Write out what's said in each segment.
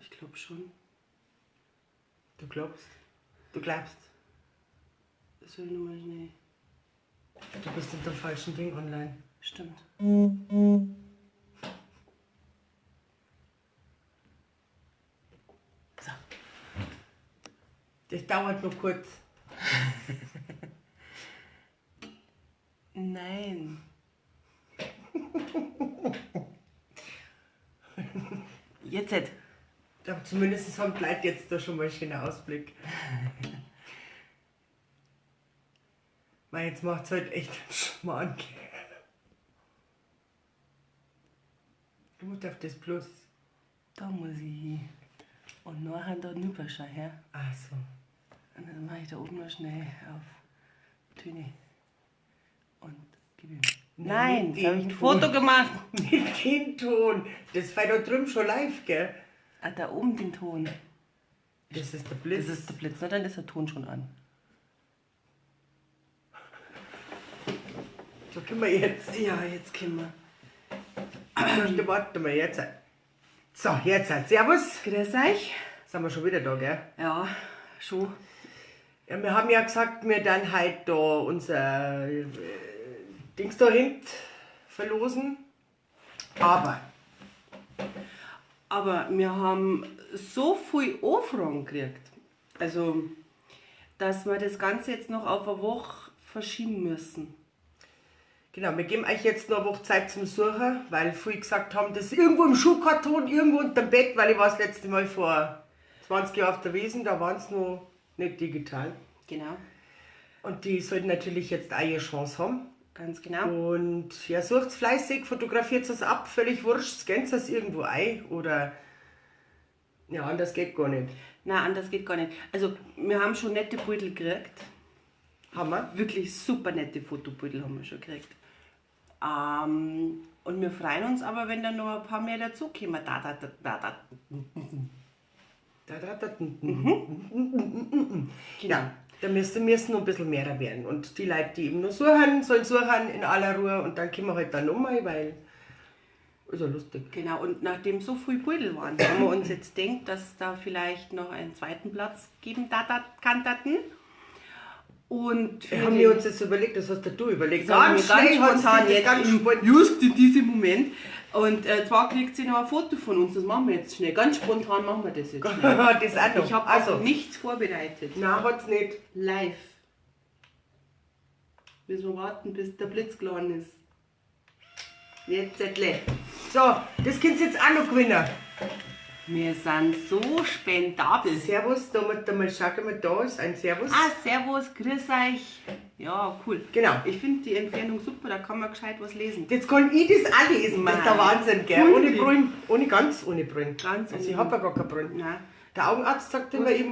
Ich glaube schon. Du glaubst? Du glaubst. Soll ich nochmal schnell. Du bist unter dem falschen Ding online. Stimmt. So. Das dauert nur kurz. Nein. Jetzt. Halt. Aber zumindest haben die Leute jetzt da schon mal einen schönen Ausblick. Weil jetzt macht es halt echt einen Schmarrn. Du musst auf das Plus. Da muss ich hin. Und nachher da rüber schau her. Ach so. Und dann mache ich da oben noch schnell auf Töne. Und gib ihm. Nein, Nicht jetzt habe ich den ein Foto Ton. gemacht. Nicht den Ton. Das war da drüben schon live, gell? Ah, da oben den Ton. Das ist der Blitz. Das ist der Blitz. Na, dann ist der Ton schon an. So können wir jetzt. Ja, jetzt können wir. Warte mal, jetzt. So, jetzt. Servus. Grüß euch. Sind wir schon wieder da, gell? Ja, schon. Ja, wir haben ja gesagt, wir dann halt da unser Dings da hinten verlosen. Aber Aber wir haben so viel Anfragen gekriegt. Also, dass wir das Ganze jetzt noch auf eine Woche verschieben müssen. genau, wir geben euch jetzt noch eine Woche Zeit zum Suchen, weil viele gesagt haben, das ist irgendwo im Schuhkarton, irgendwo unterm Bett, weil ich war das letzte Mal vor 20 Jahren auf der Wiesn, da waren es noch nicht digital. Genau, Und die sollten natürlich jetzt auch ihre Chance haben. ganz genau. Und ja, sucht's fleißig, fotografiert es ab, völlig wurscht, scannt es irgendwo ein oder ja, anders geht gar nicht. Nein, anders geht gar nicht. Also, wir haben schon nette Beutel gekriegt. Haben wir? Wirklich super nette Fotobeutel haben wir schon gekriegt. Und wir freuen uns aber, wenn da noch ein paar mehr dazukommen. Da, da, da, da, da. Da, da, da, mhm. Genau. Ja, da müssen noch ein bisschen mehr werden. Und die Leute, die eben nur suchen, sollen suchen in aller Ruhe und dann kommen wir halt dann nochmal, weil ist ja lustig. Genau, und nachdem so viel Beutel waren, haben wir uns jetzt denkt, dass es da vielleicht noch einen zweiten Platz geben da, da, kann daten. Und für Wir haben den- wir uns das überlegt, das hast du überlegt. Das haben wir schnell ganz hat spontan sich das jetzt ganz spontan. just in diesem Moment. Und zwar kriegt sie noch ein Foto von uns, das machen wir jetzt schnell. Ganz spontan machen wir das jetzt schnell. Das auch noch. Ich habe also, auch nichts vorbereitet. nein, hat's nicht. Live. Müssen wir warten, bis der Blitz geladen ist. Jetzt, Zettle. So, das könnt ihr jetzt auch noch gewinnen. Wir sind so spendabel. Servus, da mal, da mal schauen, mal da ist ein Servus. Ah, servus, grüß euch. Ja, cool. Genau. Ich finde die Entfernung super, da kann man gescheit was lesen. Jetzt kann ich das auch lesen, das ist der Mei. Wahnsinn, gell? Cool. Ohne Brüllen, ohne ganz ohne Brüllen. Ganz Also ohne ich hab ja gar keine Brüllen. Nein. Der Augenarzt sagt immer, ich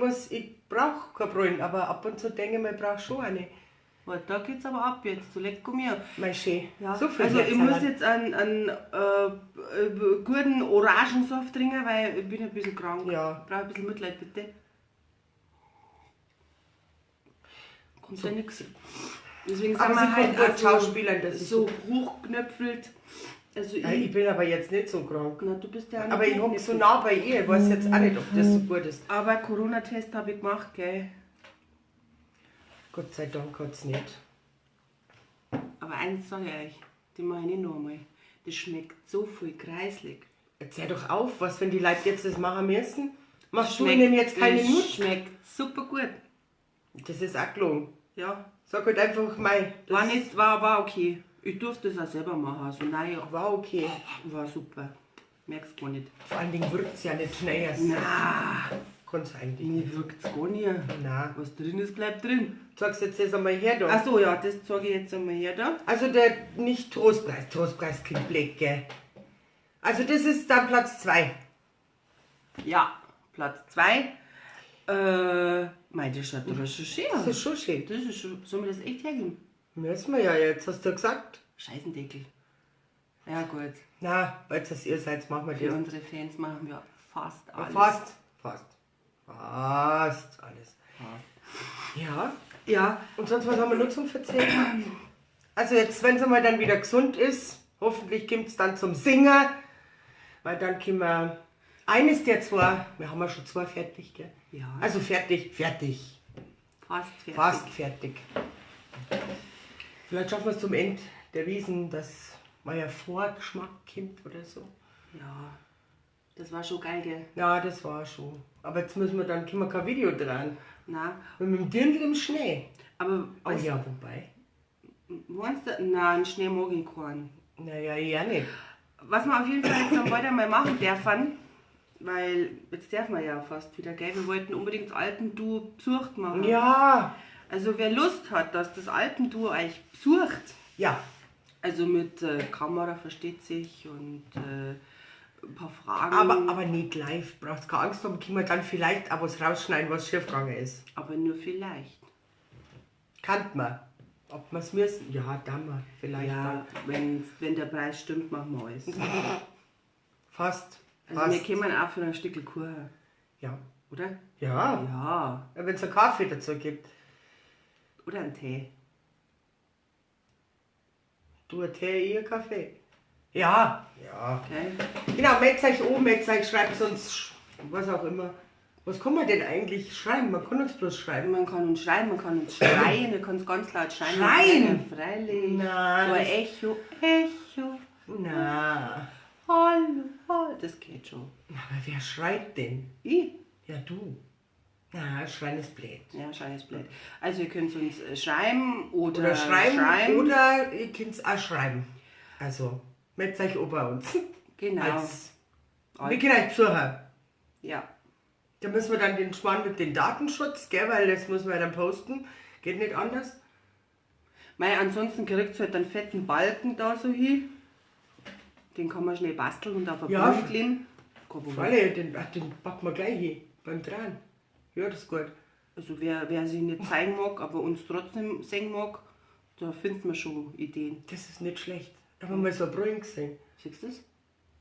brauche keine Brüllen, aber ab und zu denke ich mir, ich brauche schon eine. Boah, da geht's aber ab jetzt, du leck mir. Mein schön. Ja. So viel also ich Herzerl. muss jetzt einen guten Orangensaft trinken, weil ich bin ein bisschen krank. Ja. Ich brauche ein bisschen Mitleid, bitte. Kommt ja nichts. Deswegen sind Aber wir sie halt kann gut auch so, schauspielern, das ist so hochknöpfelt. Also Ja, ich bin aber jetzt nicht so krank. Na, du bist ja auch Aber nicht ich hock so hochknöpfelt. nah bei ihr, ich weiß jetzt auch nicht, ob das so gut ist. Aber Corona-Test habe ich gemacht, gell? Gott sei Dank hat's nicht. Aber eins sage ich euch, die mache ich nicht noch einmal. Das schmeckt so viel kreislig. Jetzt hör doch auf, was, wenn die Leute jetzt das machen müssen? Machst du Schmeckt- ihnen jetzt keine das Mut? Schmeckt super gut. Das ist auch gelogen. Ja. Sag halt einfach, mei, das War nicht, war okay. Ich durfte das auch selber machen. Also nein, war okay. war super. Merkst gar nicht. Vor allen Dingen wirkt's ja nicht schnell. Na, Kann's eigentlich nicht. mir wirkt's gar nicht. Nein. Was drin ist, bleibt drin. Zeigst jetzt das einmal her da. Ach so, ja, das zeige ich jetzt einmal her da. Also der nicht Trostpreis, Trostpreis klingt blöd, gell? Also das ist dann Platz 2. Ja, Platz 2. Mei, das schaut aber schon schön Das aus. ist schon schön. Das ist schon, sollen wir das echt hergeben? Müssen wir ja jetzt, hast du gesagt. Scheißendeckel. Ja, gut. Na, weil das ihr seid, machen wir Für das. unsere Fans machen wir fast alles. Fast, fast. Fast alles. Ja. Ja, Und sonst was haben wir noch zum Verzählen? Also jetzt, wenn sie mal dann wieder gesund ist, hoffentlich kommt es dann zum Singen, weil dann können wir Eines der zwei, wir haben ja schon zwei fertig, gell? Ja. Also fertig, fertig. Fast fertig. Fast fertig. Vielleicht schaffen wir es zum Ende der Wiesn, dass mal ja Vorgeschmack kommt oder so. Ja, das war schon geil, gell? Ja, das war schon. Aber jetzt müssen wir dann, können wir kein Video drehen. Na, Und mit dem Dirndl im Schnee. aber Oh weißt, ja, wobei. meinst du, nein, Schnee mag ich keinen. Naja, ich auch nicht. Was wir auf jeden Fall jetzt dann bald einmal machen dürfen, weil jetzt dürfen wir ja fast wieder, gell? Wir wollten unbedingt das Alpenduo besucht machen. Ja. Also wer Lust hat, dass das Alpenduo euch besucht, Ja. also mit Kamera versteht sich und ein paar Fragen. Aber nicht live. Brauchst keine Angst haben, können wir dann vielleicht auch was rausschneiden, was schiefgegangen ist. Aber nur vielleicht. Kann man. Ob wir es müssen? Ja, dann mal. Vielleicht Ja, wenn der Preis stimmt, machen wir alles. dann. Fast. Also Fast. wir kämen auch für ein Stückel Kuchen, Ja. oder? Ja. Ja. Wenn es einen Kaffee dazu gibt. Oder einen Tee. Du einen Tee, ich einen Kaffee. Ja. Ja. Okay? Genau, meldet euch oben, meldet euch, schreibt uns, was auch immer. Was kann man denn eigentlich schreiben? Man kann uns bloß schreiben. Man kann uns schreiben, man kann uns schreien, ihr könnt ganz laut schreien. Schreien? Ja, freilich. Nein, So ein das- Echo, Echo, Na, hallo, hallo. Das geht schon. aber wer schreit denn? Ich? Ja, du. Na, schreien ist blöd. Ja, schreien ist blöd. Also ihr könnt uns schreiben oder, Oder schreiben, oder ihr könnt es auch schreiben. Also, meldet euch auch bei uns. Genau. Als, wir können euch besuchen. Ja. Da müssen wir dann den Schmarrn mit dem Datenschutz, gell, weil das müssen wir dann posten. Geht nicht anders. Mei, ansonsten kriegt ihr halt einen fetten Balken da so hin. Den kann man schnell basteln und auf ein Ja. Punkt legen. Kein Problem. Freilich, den, ach, den packen wir gleich hin, beim Dran. Ja, das ist gut. Also wer sich nicht zeigen mag, aber uns trotzdem sehen mag, da finden wir schon Ideen. Das ist nicht schlecht. Da haben wir mal so eine Brille gesehen. Siehst du das?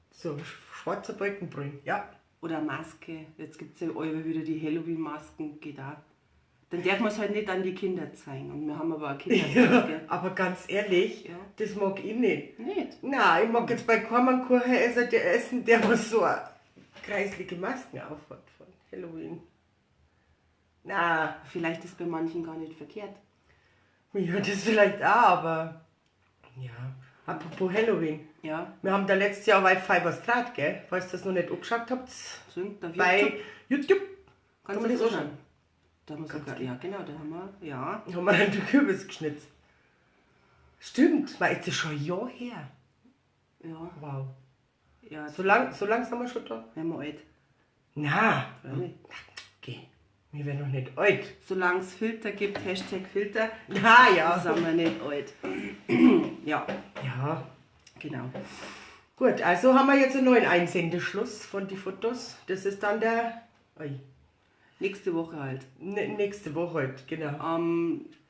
So ein schwarzer Balkenbrille. Ja. Oder eine Maske. Jetzt gibt es ja alle wieder die Halloween-Masken. Geht auch. Dann darf man es halt nicht an die Kinder zeigen. Und wir haben aber auch Kinder. Ja, aber ganz ehrlich, Ja. das mag ich nicht. Nicht? Nein, ich mag jetzt bei keinem Kuchen essen, der was so eine kreislige Masken aufhat von Halloween. Na, Vielleicht ist bei manchen gar nicht verkehrt. ja, das vielleicht auch, aber ja. Apropos Halloween. Ja, Wir haben da letztes Jahr Wi-Fi was draht, gell? Falls ihr das noch nicht angeschaut habt, sind da bei YouTube Kannst kann du man das das anschauen? Da haben wir sogar, ja genau, da haben wir, ja. haben wir einen Kürbis geschnitzt. Stimmt, weil ist das schon ein Jahr her. Ja, Wow. ja, So lang, so lang sind wir schon da? werden wir alt. Na, Freilich. geh. Wir werden noch nicht alt. Solange es Filter gibt, Hashtag Filter, Na ja. sind wir nicht alt. Ja, Ja. genau. Gut, also haben wir jetzt einen neuen Einsendeschluss von die Fotos. Das ist dann der oi, Nächste Woche halt. nächste Woche halt, genau.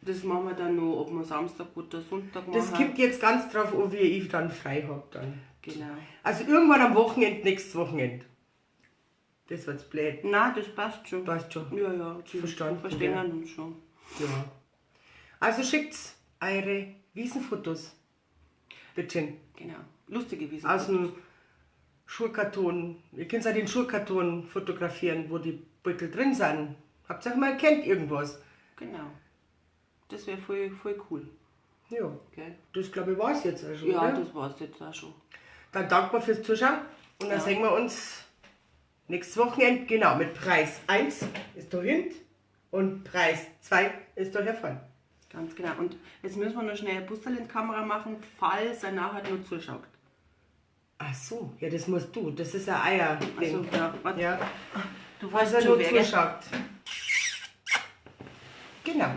Das machen wir dann noch, ob wir Samstag oder Sonntag machen. Das kommt jetzt ganz drauf an, wie ich dann frei hab dann. Genau. Also irgendwann am Wochenende, nächstes Wochenende. Das wird's blöd. Nein, das passt schon. Passt schon. Ja, ja. Verstanden, Verstehen gell? uns schon. Ja. Also schickt eure Wiesenfotos. Bitte. Genau. Lustige Wiesen. Aus dem Schuhkarton. Ihr könnt auch den Schuhkarton fotografieren, wo die Beutel drin sind. Habt ihr auch mal erkennt irgendwas? Genau. Das wäre voll, voll cool. Ja. Gell? Das glaube ich war's jetzt auch schon. Ja, oder? das war's jetzt auch schon. Dann danken wir fürs Zuschauen und dann Ja. sehen wir uns nächstes Wochenende, genau, mit Preis 1 ist da hinten und Preis 2 ist da hervorn. Ganz genau. Und jetzt müssen wir noch schnell ein Busserl in die Kamera machen, falls er nachher nur zuschaut. Ach so, ja, das musst du. Das ist ein Eier-Ding. Also, ja, warte. Ja. Du Falls weißt er schon, nur wer, gell? zuschaut. Genau.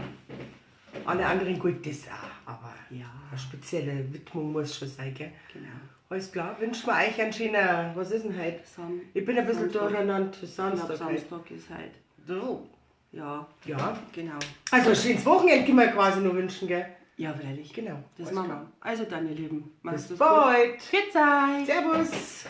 Alle anderen gut, das auch, aber Ja. eine spezielle Widmung muss schon sein, gell? Genau. Alles klar, wünschen wir euch einen schönen, was ist denn heute? Ich bin ein bisschen Samstag. durcheinander, Ich glaub, Samstag. heute. Samstag ist heute. So. Ja, Ja. genau. Also ein schönes Wochenende können wir quasi nur wünschen, gell? Ja, freilich. Genau. Das Alles machen klar. wir. Also dann, ihr Lieben, macht's Bis gut. bald. Tschüss. Servus.